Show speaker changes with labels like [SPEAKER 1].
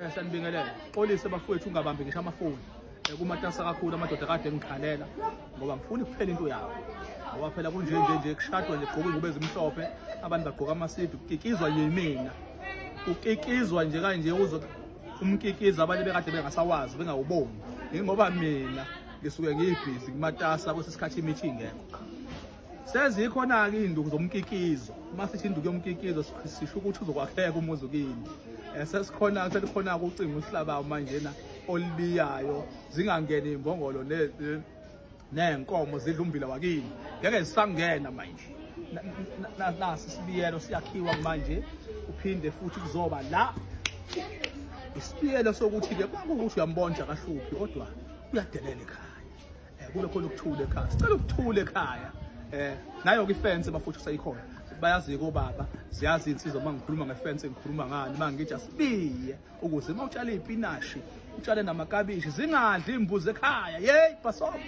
[SPEAKER 1] Eh sanibingelele. Xolise bafowethu ungabambi ngisho amafoni. Eh, kumatasa kakhulu amadoda kade engikhalela ngoba ngifuna kuphela into yawo. Ngoba phela kunje nje nje kushadwa nje gqoka ingubo ezimhlophe, abantu bagqoka amasidi, kukikizwa nje mina. Kukikizwa nje kanje uzo umkikizo abanye bekade bengasawazi bengawuboni. Ingoba mina ngisuke ngiyibhizi kumatasa kwesikhathi imithi ingekho. Sezikhona-ke iy'nduku zomkikizo. Uma sithi induku yomkikizo sisho ukuthi uzokwakheka umuzi kini. Um sesikhona selikhona-ke ucingo oluhlabayo manjena olubiyayo zingangeni iy'mbongolo ney'nkomo zidla ummbila wakini. Ngeke zisangena manje. Nasi isibiyelo siyakhiwa manje uphinde futhi kuzoba la isibiyelo sokuthi-ke makuwukuthi uyambonja kahluphi kodwa uyadelela ekhaya. Eh kube khona ukuthula ekhaya. Sicela ukuthula ekhaya. Eh nayo ke ifence bafuthu seyikhona. Bayazi kobaba, ziyazi insizwa uma ngikhuluma ngefence ngikhuluma ngani, uma ngithi asibiye ukuze uma utshala izipinashi, utshale namakabishi zingadli imbuzi ekhaya. Yey, bhasopo.